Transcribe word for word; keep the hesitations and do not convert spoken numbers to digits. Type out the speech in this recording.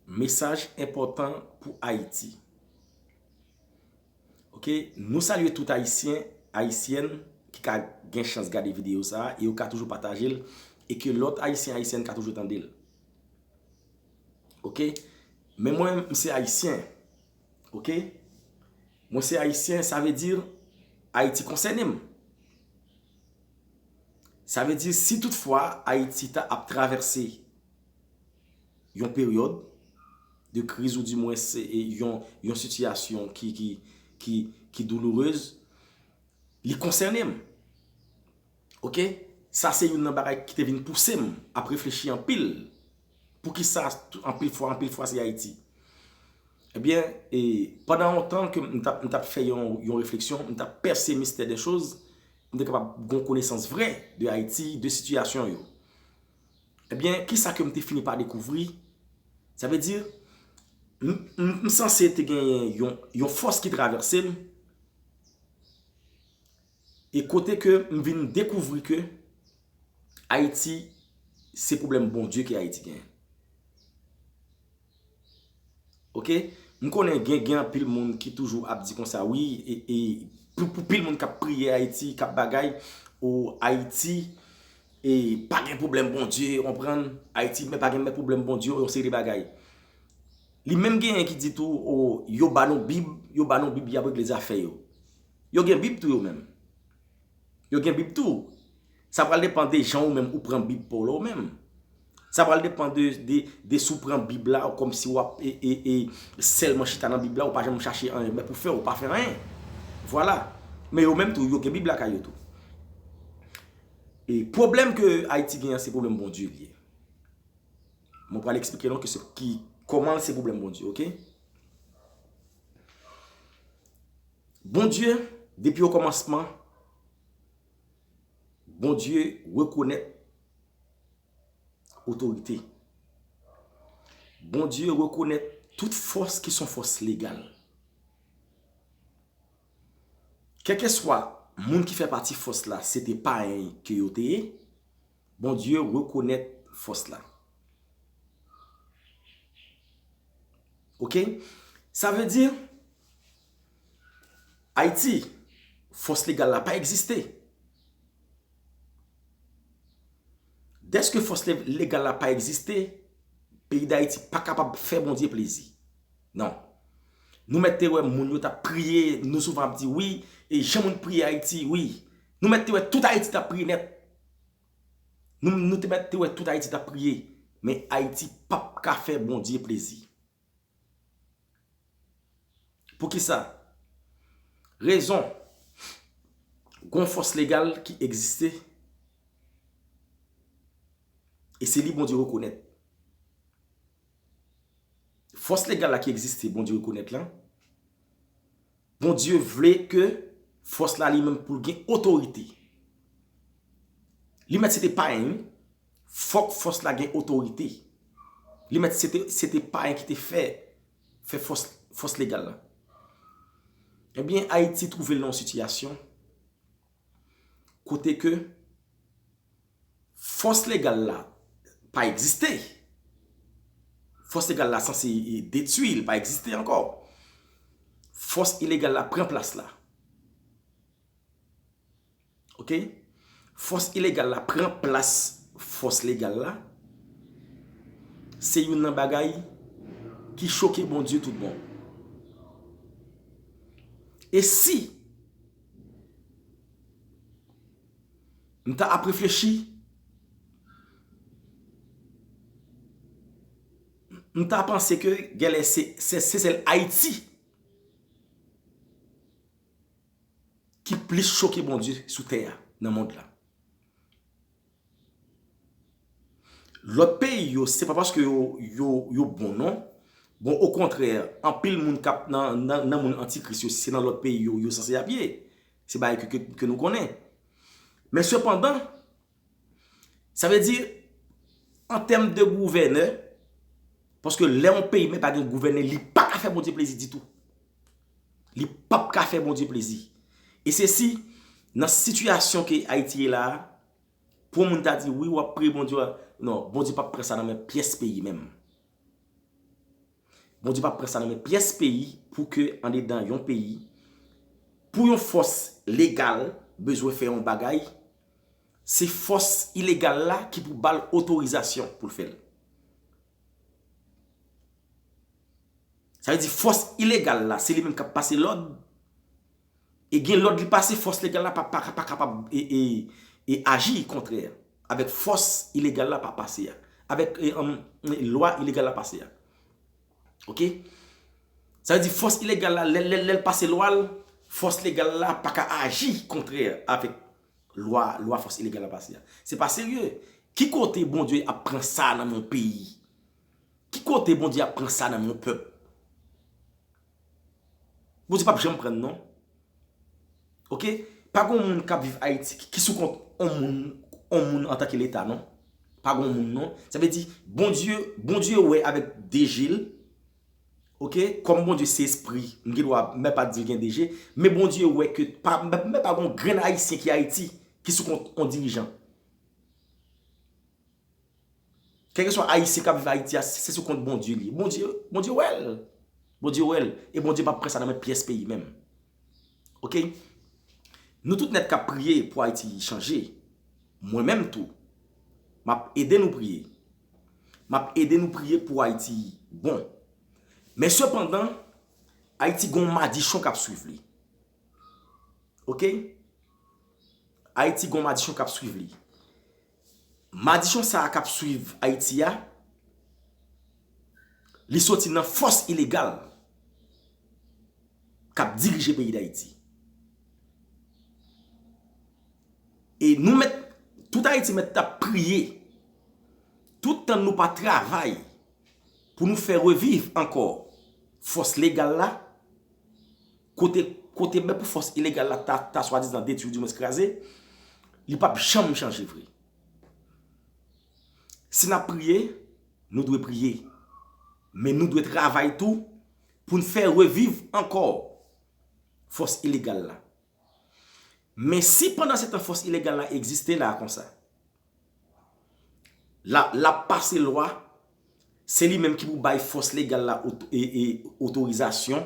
Mesaj enpòtan pou Ayiti. Oke, nou salye tout Ayisyen, Ayisyèn ki ka gen chans gade videyo sa a e yo ka toujou pataje l e ke lòt Ayisyen, Ayisyèn ka toujou tande l. Oke? Men mwen, m se Ayisyen. Oke? Mwen se Ayisyen, sa vle di Ayiti konsène m. Sa vle di si toutfwa Ayiti ta ap travèse yon peryòd de kriz oudimwens yon, yon sitiyasyon ki, ki, ki, ki doulourez, li konsène m. Oke? Sa se youn nan bagay ki te vin pouse m ap reflechi anpil. Poukisa anpil fwa, anpil fwa se Ayiti? Ebyen, e, pandan yon tan ke m t ap, m t ap fè yon, yon refleksyon, m t ap pèse mistè de choz, m te kapab gen yon konesans vrè de Ayiti, de sitiyasyon yo. Ebyen, kisa ke m te fini pa dekouvri? Sa vle di, m, m, m sanse te genyen yon, yon fòs ki travèse m, e kote ke m vin dekouvri ke Ayiti, se pwoblèm Bondye ke Ayiti genyen. Oke? M konnen gen, gen anpil moun ki toujou ap di konsa, wi, e, e pou, pou pil moun k ap priye Ayiti, k ap bagay, o Ayiti, e pa gen pwoblèm Bondye, w konprann? Ayiti, men pa gen men pwoblèm Bondye, yon seri de bagay. Li menm genyen ki di tou, o, yo ba nou Bib, yo ba nou Bib, y ap regle zafè yo. Yo gen Bib tou yo menm. Yo gen Bib tou. Sa pral depann de jan ou menm ou pran Bib pa w la ou menm. Sa pral depann de, de, de si w pran Bib la kòmsi w ap e, e, e, sèlman chita nan Bib la, ou pa janm chache anyen men pou fè, ou pa fè anyen. Vwala. Men yo menm tou, yo gen Bib lakay yo tou. E pwoblèm ke Ayiti genyen an, se pwoblèm Bondye li ye. Mwen pral eksplike nou ke se ki, kòman se pwoblèm Bondye, oke? Bondye, depi okòmansman, Bondye rekonèt otorite. Bondye rekonèt tout fòs ki se yon fòs legal. Kèlkeswa moun ki fè pati fòs la, se te payen ke yo te ye, Bondye rekonèt fòs la. Oke? Sa vle di, Ayiti, fòs legal la pa egziste. Dèske fòs le-, legal la pa egziste, peyi Dayiti pa kapab fè Bondye plezi. Non. Nou mèt te wè moun yo t ap priye, nou souvan ap di, wi, e jan moun priye Ayiti, wi. Nou mèt te wè tout Ayiti t ap priye nèt. Nou, nou te mèt te wè tout Ayiti t ap priye, men Ayiti p ap ka fè Bondye plezi. Poukisa? Rezon, gon fòs legal ki egziste, e se li Bondye rekonèt. Fòs legal la ki egziste, Bondye rekonèt lan, Bondye vle ke fòs la li menm pou l gen otorite. Li mèt se te payen, wi. Fòk fòs la gen otorite. Li mèt se te, se te payen ki te fè, fè fòs, fòs legal la. Ebyen, Ayiti twouve l nan yon sitiyasyon kote ke fòs legal la pa egziste. Fòs legal la sanse, e, detwi, li pa egziste ankò. Fòs ilegal la pran plas la. Oke? Fòs ilegal la pran plas fòs legal la. Se youn nan bagay ki choke Bondye tout bon. E si m ta ap reflechi, m ta panse ke genlè se, se, se sèl Ayiti ki plis choke Bondye sou tè a, nan mond la. Lòt peyi yo, se pa paske yo, yo, yo bon, non. Bon, okontrè, anpil moun k ap nan, nan, nan moun antikris yo, si se nan lòt peyi yo, yo sanse ap ye. Se bagay ke, ke, ke nou konnen. Men sepandan, sa vle di, an tèm de gouvènè, paske lè yon peyi men pa gen gouvènè, li pa ka fè Bondye plezi ditou. Li p ap ka fè Bondye plezi. E se si, nan sitiyasyon ke Ayiti ye la a, pou yon moun ta di, wi, w ap priye Bondye, non, Bondye p ap pran sa nan men pyès peyi menm. Bondye p ap pran sa nan men pyès peyi pou ke andedan yon peyi, pou yon fòs legal bezwen fè yon bagay, se fòs ilegal la ki pou ba l otorizasyon pou l fè l. Sa vle di fòs ilegal la, se li menm k ap pase lòd. E gen lòd li pase, fòs legal la pa, pa, pa kapab e, e, e aji kontrè avèk fòs ilegal la pa pase a. Avèk e, um, lwa ilegal la pase a. Oke? Sa vle di fòs ilegal la, lè, lè, lè l pase lwa l, fòs legal la pa ka aji kontrè avèk lwa, lwa fòs ilegal la pase a. Se pa serye. Ki kote Bondye ap pran sa nan men yon peyi? Ki kote Bondye ap pran sa nan men yon pèp? Bondye p ap janm pran l non. Oke? Pa gen yon moun k ap viv Ayiti ki, ki sou kont yon moun, yon moun antanke Leta non. Pa gen yon moun non. Sa vle di, Bondye, Bondye wè avèk de je l. Oke? Kòm Bondye se espri, m gen dwa, m pa di l gen de je, men Bondye wè ke pa, m pa gen yon grenn Ayisyen ki Ayiti ki sou kont yon dirijan. Kèlkeswa Ayisyen k ap viv Ayiti a, se sou kont Bondye li ye. Bondye, Bondye wè l. Bondye wè l. E Bondye p ap pran sa nan men pyès peyi menm. Oke? Nou tout nèt k ap priye pou Ayiti chanje. Mwen menm tou. M ap ede nou priye. M ap ede nou priye pou Ayiti bon. Men sepandan, Ayiti gon madichon k ap swiv li. Oke? Ayiti gon madichon k ap swiv li. Madichon sa a k ap swiv Ayiti a, li soti nan fòs ilegal k ap dirije peyi Dayiti. E nou mèt, tout Ayiti mèt ap priye, tout tan nou pa travay pou nou fè reviv ankò fòs legal la, kote, kote men pou fòs ilegal la ta, ta swadizan detwi, dimwens kraze, li p ap janm chanje vre. Si n ap priye, nou dwe priye. Men nou dwe travay tou pou n fè reviv ankò fòs ilegal la. Men si pandan se tan fòs ilegal la egziste la konsa, la, l ap pase lwa, se li menm ki pou bay fòs legal la ot-, e, e, otorizasyon